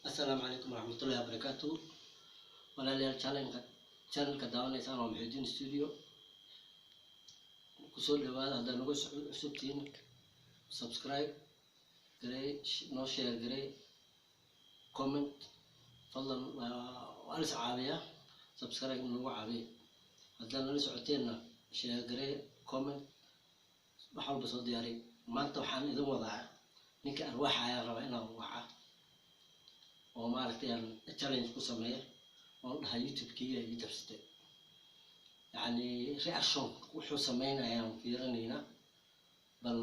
Asalaamu calaykum waraxmatullahi wabarakaatu. Walaalayaal, channelka daawanaysaan waa Muxidiin Studio. Kusoo dhawaada. Haddaad nagu cusubtihiin, subscribe garey, noo share garey, comment fadlan. Waa lis caawiya, subscribe nagu caawiya. Haddaad nala socoteenna, share garey, comment, wax walba soo diyaariy. Maanta waxaan idin wadaa ninka Arwaaxa ayaan rabaa inaan waca oo maaragtay aan challenge ku sameeya oon dhaha YouTube-keyga iga jabsatay. Yacni reaction wuxuu sameynayaan fiirinaynaa. Bal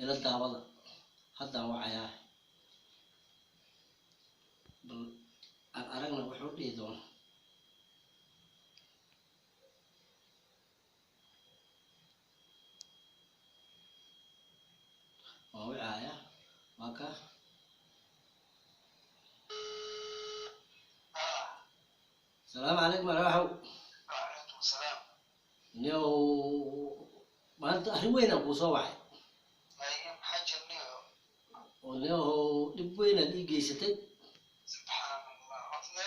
ila daawada, haddaan wacayaa, bal aan aragna wuxuu dhihi doono. Waan wacayaa, waa ka. Asalaamu calaykum, Arwaaxow. وعليكم السلام. Niow, maanta arrin weynaan kuu soo wacay. Maxaa jirniyo? Oo niow, dhib weynaad ii geysatay. Subxaan Allah, codne.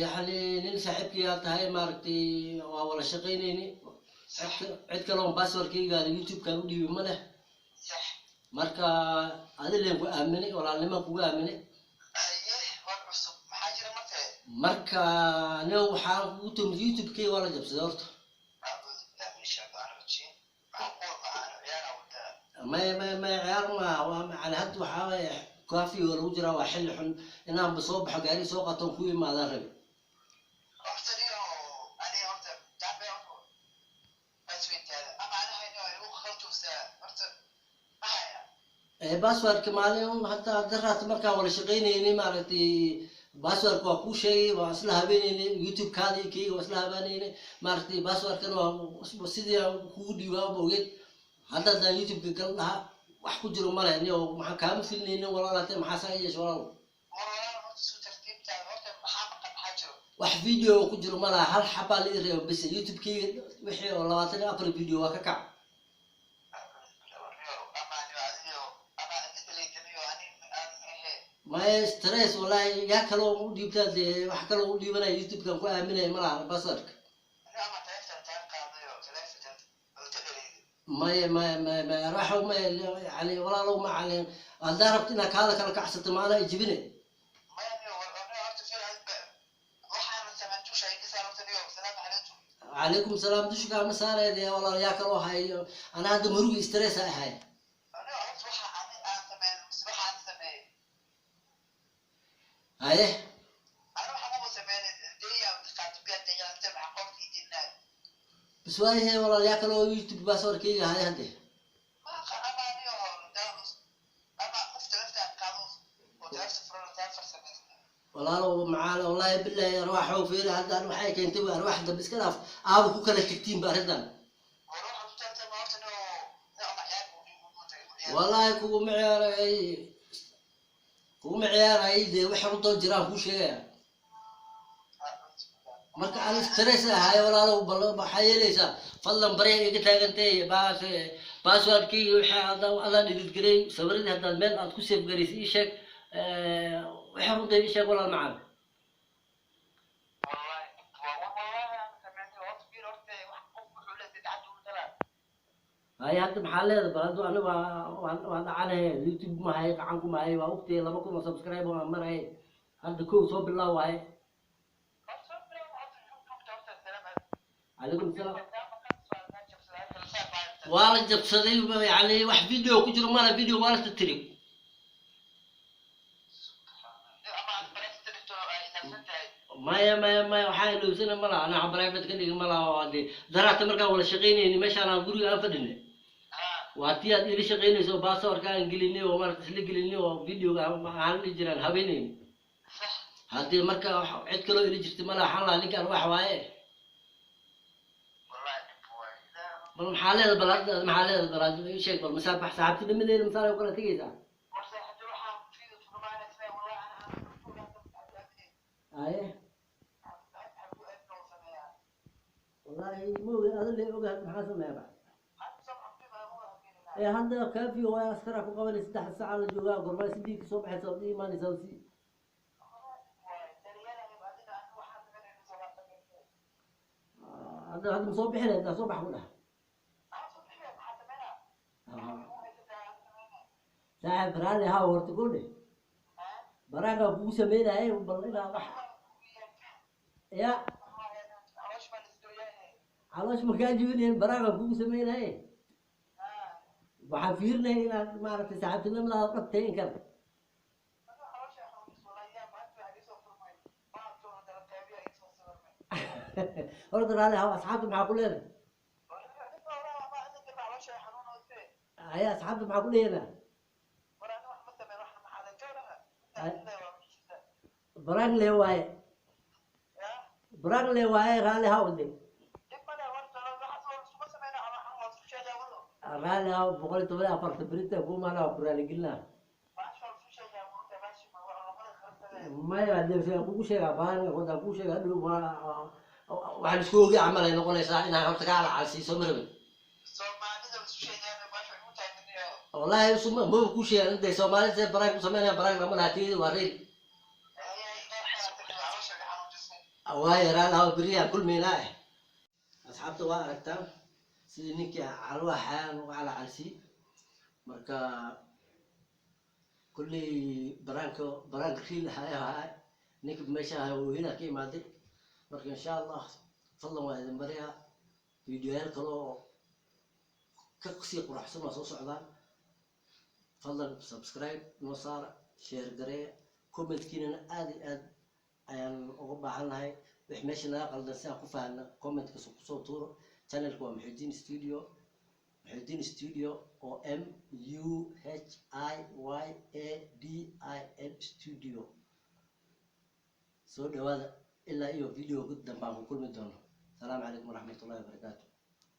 Yacni nin saaxiibkii aad tahay, maaragtay, waa wada shaqaynayni. Cid kale oon passwordkaygaada YouTube-kaan u dhiibi ma leh. Marka adi leen ku aaminay, walaalnimaan kugu aaminay. Haye, war cusub maxaa jira markee? Marka niow, waxaan kugu tumid YouTube-kayga waa la jabsaday horta. أعوذ بالله من الشيطان الرجيم. معقول معانا ciyaara wadaa? Maya, maya, maya, ciyaar maaha. Waa macana hadda waxaa waaye kaafi oo lagu jiraa, waa xilli xun. Inaanba soo baxo, gaari soo qatoon ku imaadaan rabi. Horta niyo, aniga horta dambe baswintaada ama anaha niyo igu khaltuusaa horta mahaya. Passwordka maalin hadda daraata markaan wada shaqaynaynay, maaragtay, passwordka waa kuu sheegay, waa isla habeenaynay. YouTube-kaada iyo keyga waa isla habeenaynay, maaragtay. Passwordkana waa sidii aan kugu dhiibaaba ogeed. Hadda haddaan YouTube-ka gal dhaha, wax ku jiro male. Niyo, maxaan kaama filinaynin walaalaate? Maxaa saa yeesha, walaal? War walaal, horta suu tartiibtaada horta, maxaa maqan, maxaa jiro? Wax video ku jiro malaha, hal xabaa la ii reebo bese. YouTube-keyga wixii oo 24 video waa ka kac. أعوذ بالله. War niyo, ama niyo adiyo ama inta ani aan ehe. Maya, stress wallahi. Yaa kaloo u dhiibtaa dee? Wax kaloo u dhiibanaya YouTube-kan ku aaminaya malaha passwordka. Ama taleefon taan qaadayo, taleefon oo ta dhaliyay. Maya, maya, maya, maya, Arwaaxow, maya. Yani walaalow macalin, haddaa rabto inaad kaada kala kacsato, maanaa ijibine. Maya niyo, war niyo, horta fiir waxaana samaan dusha iga saar horta niyo. Salaamu calaykum. Calaykum salaam. Dusha kaama saaraya dee walaal, yaa kaloo hayo? Anaa hadda murugi stress a ahay. Niyo, horta waxa ani aan sameyn mise waxa aan sameeyey? Haye. Ana waxa maba sameyn deya qaatibiya deyaante maxa qofka idinaa. Bas waayahe walaal, yaa kaloo YouTube passwordkayga haya hadde? Ma ama niyo ama qof taleefta qaado oo taleefta furan taa farsamaysta. Walaalow macaana, wallaahi billahi, Arwaaxow, fiiri, haddaan waxay keentay waa Arwaax dambe iska dhaaf, aaba ku kala tegtiinba arrintan. War waxa ku taagtay ma horta niyo niyo ama ciyaar buu igu tagay. Wallaahi kuguma ciyaaray, kuguma ciyaaray dee. Waxay runtoo jiraan kuu sheegaya. Marka aan stress ahay walaalow, bal waxaa yeelaysaa, fadlan, barya iga taagantay. Baas passwordkii wixii adaan delete garay, sawiradii haddaad meel aad ku save garaysay ii sheeg. Waxay runta ii sheeg, walaal macaan. والله والله انا سمعت horta fiir, horta wax qof wuxuu leeyahay gacanta ugu talaa. Haye, hadda maxaa leeda? Bal haddu aniga waan dhacanaya, YouTube mahay, gacan ku mahay, waa ogtay 2000 oo subscribe aan marhay hadda, kow soo bilaab waaye. Horta soo bilow horta YouTube horta. Salaam. Calaykum salaam. Waa la jabsaday, yani wax video ku jiro mala, video waa la tirtiri. Maya, maya, maya, waxaa ilowsana malaha, anaa private ka dhigi malaha. Oo hadee daraata markaan wada shaqaynayni, meeshaan aan guriga aan fadhinay, waa tii aad ila shaqaynayso, passwordka aan gelinay oo maarata isla gelinay oo videoga aan dhihi jiraan habeenayni. Haddii marka cid kaloo ila jirta malaha, waxaan lahaa ninka Arwaax waaye. Bal maxaa leeda? Bal hadda maxaa leeda? Bal hadda ii sheeg, bal masaa bax saaxiibtinimadeena masaa u kala tegaysaa? Haye, wallaahi ma oga, ada le oga, maxaa sameeya ba? Ee hadda kaafiyo waa askara ku qabanay 3 saaca la joogaa. Gormaa sidii kasoo baxaysa od imaanaysaa si? Hadda ma soo bixinay? Hadda soo bax ku dhaha. Saaxiib, raalli haa horta godhe baraagaa kugu sameynaya bal inaa wax ya caloosh makaa jibinayn. Baraagaa kugu sameynaye, waxaan fiirinaya inaad maaragtay saaxiibtinimadaada dhabtay in kale. Horta raalli haa. Asxaabta maxaa ku leedahay? Haya, asxaabta maxaa ku dhehenaa? Barang le waaye, barang le waaye. Raalli haa ude, raalli haa. 114 berita kumaana waa ku raaligelinaa. Maya, de kugu sheegaa barang wadaan kugu sheegaa dhow. Waxaan isku ogi camal ay noqonaysaa inaan horta kaa alacalsiiso ma rabin. Wallahi suma maba kuu sheegan intay Soomaalida see barang ku sameynayaan. Barang lama laha, tiyada waa reer waayo. Raalli haa, beriyaan kulmaynaa. Asxaabta waa aragtaan sidii ninkii calwaha xayaan uga calacalsiyey. Marka kulley baraanka baraanka riil ahaa, ninka meesha ahaa oohinaa ka imaaday. Marka insha Allah, fadlan waa idin baryaa, videoyaal kale oo ka sii quraxsan waa soo socdaan. Fadlan subscribe noo saara, share gareeya, commentkiinana aad iyo aad ayaan uga baahan nahay. Wix meesha naga qaldan si aan ku fahanna commentka kusoo tuuro. Channelka waa Muxidiin Studio, Muxidiin Studio oo Muhiyadin Studio. Soo dhawaada, ilaa iyo video dambe aan ku kulmi doono. Asalaamu calaykum waraxmatullahi wabarakaatu.